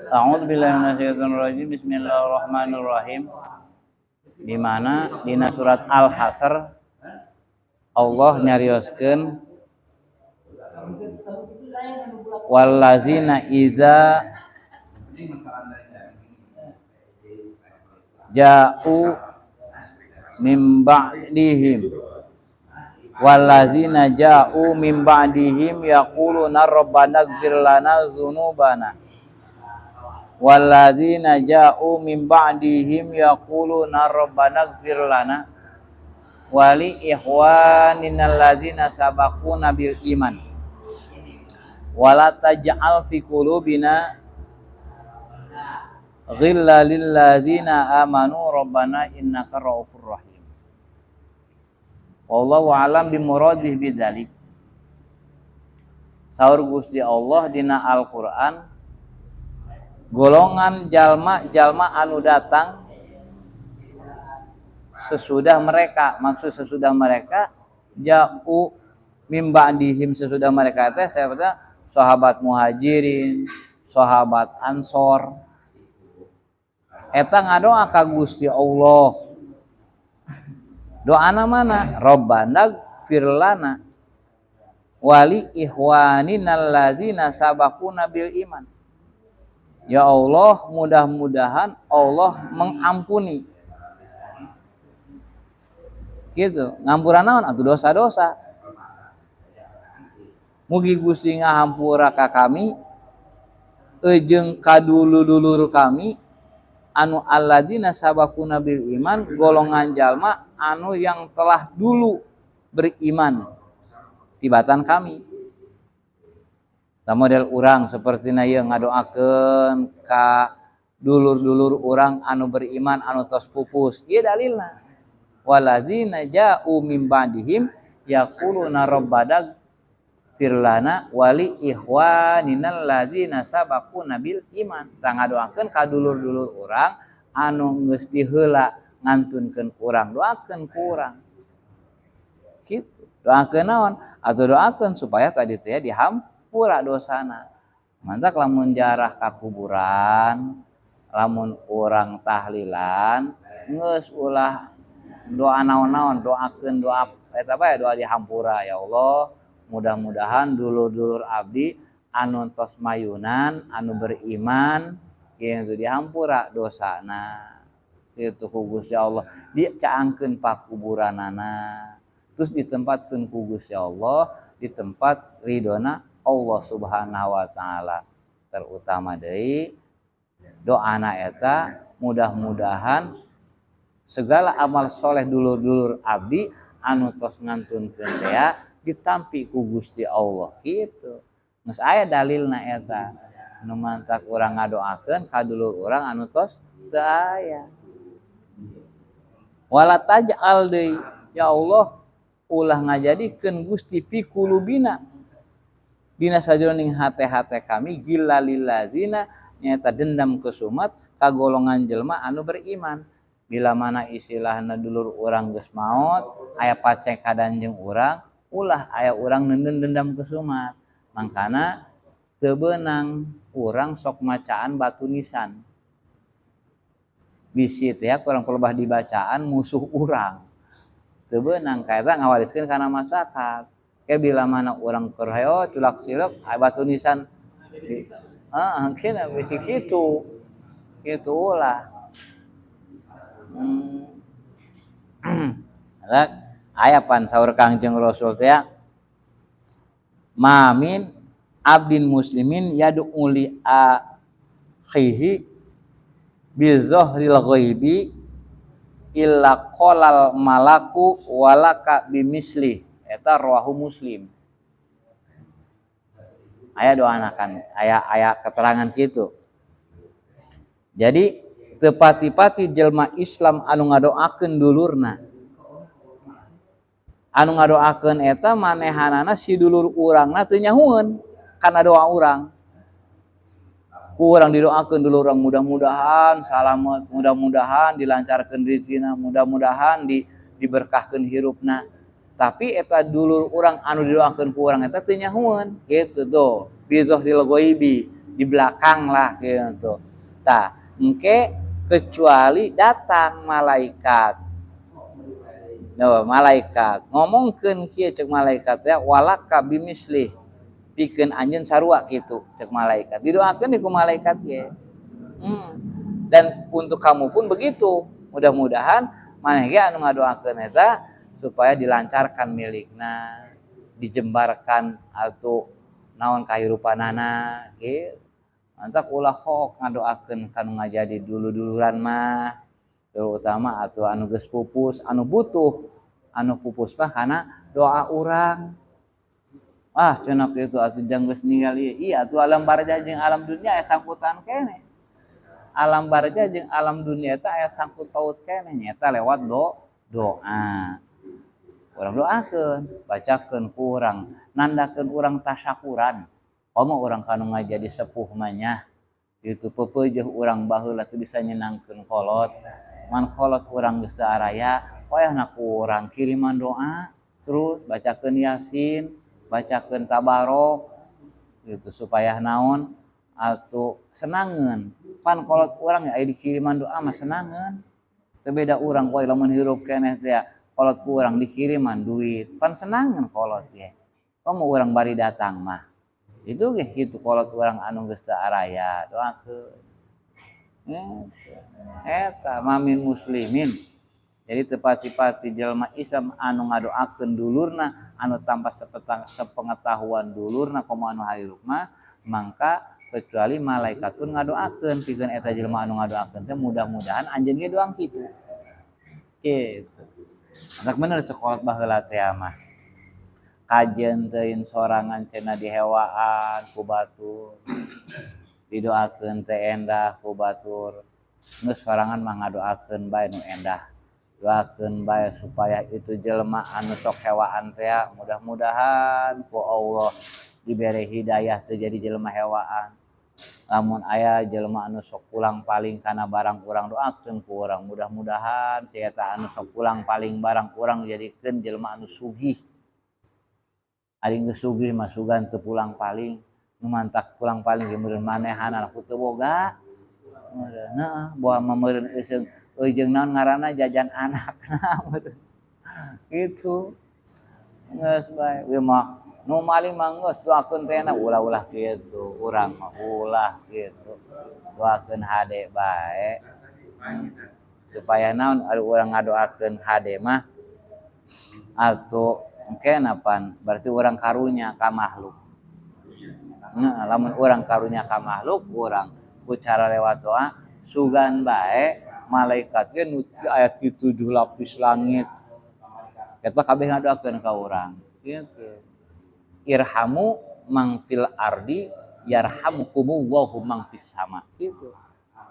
A'udzubillahi minasyaitonirrajim. Bismillahirrahmanirrahim. Di mana dina surat Al-Hasr Allah nyarioskeun wallazina iza ja'u mim ba'dihim wallazina ja'u mim ba'dihim yaquluna rabbana ighfir lana dzunubana wallazina ja'u mim ba'dihim yaquluna rabbana ighfir lana wali ikhwanina allazina sabaquna bil iman wala taj'al fi qulubina ghilla lil ladzina amanu rabbana innaka ra'ufur rahim. Wallahu a'lam bimuradih bidzalik. Saur Gusti Allah dina Al-Qur'an, golongan jalma-jalma anu datang sesudah mereka, maksud sesudah mereka ja'u mim ba'dihim, sesudah mereka teh siapa? Sahabat Muhajirin, sahabat Ansor. Eta ngadoa ka Gusti Allah. Doana mana? Rabbana gfir lana wali ikhwanina allazina sabaquna bil iman. Ya Allah, mudah-mudahan Allah mengampuni. Gitu, ngampura naon atuh dosa-dosa. Mugi Gusti ngahampura ka kami jeung kadulur-dulur kami anu alladzina sabaquna bil iman, golongan jalma anu yang telah dulu beriman tibatan kami. Tah model urang sapertina ieu ngadoakeun ka dulur-dulur urang anu beriman anu tos pupus. Ieu dalilna. Waladzina ja'u mim ba'dihim yaquluna rabbana ighfir lana wali ikhwanina alladzina sabaquna bil iman. Tah ngadoakeun ka dulur-dulur urang anu geus diheula ngantunkeun urang, doakeun ku urang. Kitu. Doakeun naon? Atuh doakeun supaya tadi teh dihampura dosana. Mantak lamun jarah ka kuburan, lamun urang tahlilan, geus ulah doa naon-naon, doakeun doa eta bae, doa dihampura, ya Allah, mudah-mudahan dulur-dulur abdi anu tos mayunan, anu beriman, kieu dihampura dosana. Kitu ku Gusti Allah, dicaangkeun pakuburanana, terus ditempatkeun ku Gusti Allah di tempat ridona Allah Subhanahu wa taala. Terutama deui doana eta mudah-mudahan segala amal soleh dulur-dulur abdi anu tos ngantunkeun tea ditampi ku Gusti Allah. Kitu. Geus aya dalilna eta. Nu mantak urang ngadoakeun ka dulur urang anu tos teu aya. Wala taj'al deui, ya Allah, ulah ngajadikeun Gusti fi qulubina dina sajroning hate-hate kami gilla lillazina, nyaeta dendam kesumat ka golongan jelema anu beriman. Bila mana istilahna dulur urang geus maot, aya pacekadan jeung urang, ulah aya urang neundeun dendam kesumat. Mangkana teu beunang urang sok macaan batu nisan. Bisi teh kurang pelebah dibacaan musuh urang. Teu beunang kaeta ngawariskeun kana masyarakat. Ke bila mana urang keur hayo culak cilok aya batu nisan. Heeh, kena bisi kitu. Kitu ulah. Aya pan saur Kangjeng Rasul teh mamin abdin muslimin yad'u li akhihi bi zahril ghaibi illa qalal malaku walaka bimisli. Eta rawahu Muslim. Aya doa anakan, aya keterangan kitu. Jadi tepati-pati jelma Islam anu ngadoakeun dulurna. Anu ngadoakeun eta manehanana si dulur urangna teu nyahueun kana doa urang. Ku urang didoakeun dulur urang mudah-mudahan salamet, mudah-mudahan dilancarkeun rezekina, mudah-mudahan diberkahkeun hirupna. Tapi eta dulur urang anu didoakeun ku urang eta teu nyahueun, kitu tuh. Bi zahril ghaibi. Di belakang lah gitu. Tah, engke kecuali datang malaikat. No, malaikat ngomongkeun kieu, cek malaikat ya, walaka bimislih, pikeun anjeun sarua kitu, cek malaikat. Didoakeun ku malaikat ge. Dan untuk kamu pun begitu. Mudah-mudahan maneh ge anu ngadoakeun eta supaya dilancarkan milikna, dijembarkan atau naon kahirupanana gitu. Mantak ulah hok ngadoakeun kanu ngajadi dulu-duluran mah, terutama atau anu geus pupus, anu butuh, anu pupus mah karena doa urang. Ah, cenah kitu atuh jang geus ninggal ieu. Iya atuh, alam barzah jeung alam dunia aya sangkutan keneh. Alam barzah jeung alam dunia eta aya sangkut paut keneh, nyaeta lewat doa. Urang doakeun, bacakeun ku urang, nandakeun urang tasyakuran. Komo urang kanu ngajadi sepuh mah nya. Itu pepeujeuh urang baheula teu bisa nyenangkeun kolot. Man kolot urang geus teu araya, wayahna ku urang kiriman doa, terus bacakeun Yasin, bacakeun Tabarok gitu supaya naon atau senangeun. Pan kolot urang aya dikiriman doa mah senangeun. Teu beda urang koe lamun hirup keneh teh, kolot ku urang dikiriman duit, pan senangeun kolot ge. Komo urang bari datang mah. Itu ge kitu, kolot urang anu geus teu araya doakeun. Eta mamin muslimin. Jadi teu pati-pati jelema Islam anu ngadoakeun dulurna anu tanpa sepengetahuan dulurna, komo anu hirup mah, mangka kecuali malaikat pun ngadoakeun pikeun eta jelema anu ngadoakeun teh, mudah-mudahan anjeun ge doang kitu. Gitu. Matak bener cek kolot baheula teh mah. Kajeun teuing sorangan cenah dihewaan ku batur. Didoakeun teh endah ku batur. Geus, sorangan mah ngadoakeun bae nu endah. Doakeun bae supaya itu jelema anu sok hewaan teh mudah-mudahan ku Allah dibere hidayah teu jadi jelema hewaan. Lamun aya jelema anu sok pulang paling kana barang urang, doakeun ku urang mudah-mudahan si eta anu sok pulang paling barang urang jadikeun jelema anu sugih. Ari geus sugih mah sugan teu pulang paling, nu mantak pulang paling ge meureun manehana ku teu boga. Heeh, boa mah meureun euseung jeung naon ngaranna, jajan anakna meureun. Gitu. Geus bae, ieu mah nu maling mah geus doakeun teh, ulah-ulah kitu, urang mah ulah kitu. Doakeun hade bae. Supaya naon, ari urang ngadoakeun hade mah atuh engke pan berarti urang karunya ka makhluk. Nah, lamun urang karunya ka makhluk urang ku cara lewat doa, sugan bae malaikat ge nu aya di tujuh lapis langit eta kabeh ngadoakeun ka urang gitu. Irhamu mang fil ardi yarhamukumullahu mang fis sama gitu.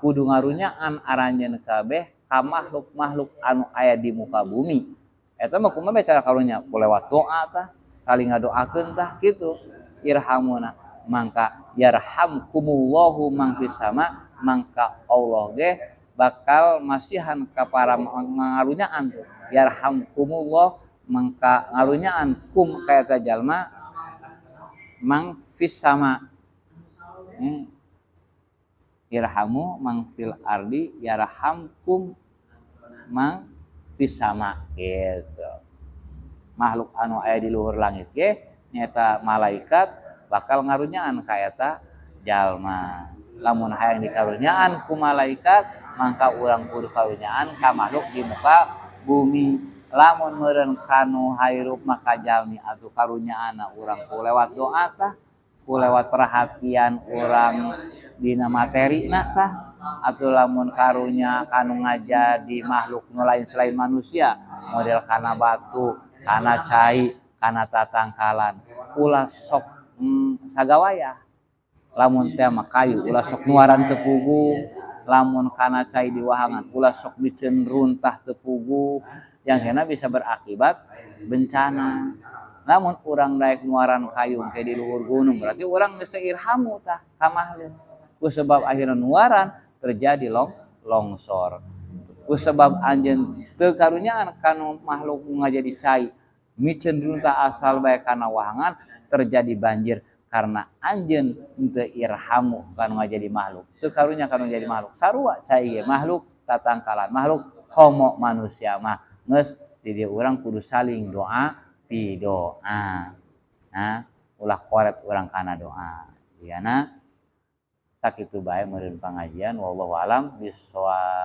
Kudu ngarunyaan aranjeun kabeh ka makhluk-makhluk anu aya di muka bumi. Eta mah kumaha cara karunya? Ku lewat doa tah, saling ngadoakeun tah gitu. Irhamuna mangka yarhamkumullahu mang fis sama, mangka Allah ge bakal masihan ka para ngarunyaan tuh. Yarhamkumullah mangka ngarunyaan kum ka eta jalma mang fis sama. Irhamu mang fil ardi yarhamkum mang fis sama gitu. Makhluk anu aya di luhur langit ge nyata malaikat bakal ngarunyaan ka eta jalma. Lamun hayang dikarunyaan ku malaikat, mangka urang kudu karunyaan ka makhluk di muka bumi. Lamun meureun kanu hirup maka jalmi atuh karunyaanna urang ku lewat doa tah, ku lewat perhatian urang dina materina tah, atau lamun karunya kanu ngajadi makhluk nu lain selain manusia, model kana batu, kana cai, kana tatangkalan, ulah sok sagawayah. Lamun teh mah kayu ulah sok nuaran teu puguh, lamun kana cai di wahangan ulah sok biceun runtah teu puguh, yang kena bisa berakibat bencana. Namun urang daek nuaran kayu ke di luhur gunung, berarti urang geus irhamu tah ka makhluk. Ku sebab akhirna nuaran terjadi longsor. Ku sebab anjeun teu karunyaan kanu makhluk ngajadi cai, miceun runtah asal bae kana wahangan, terjadi banjir. Karena anjeun henteu irhamu kanu ngajadi makhluk, teu karunya kanu jadi makhluk. Sarua cai ge makhluk, tatangkalan makhluk, komo manusia mah. Geus di dieu urang kudu saling doa pidoa. Nah, ulah koret urang kana doa. Jigana sakitu bae meureun pangajian, wallahu alam bisawab.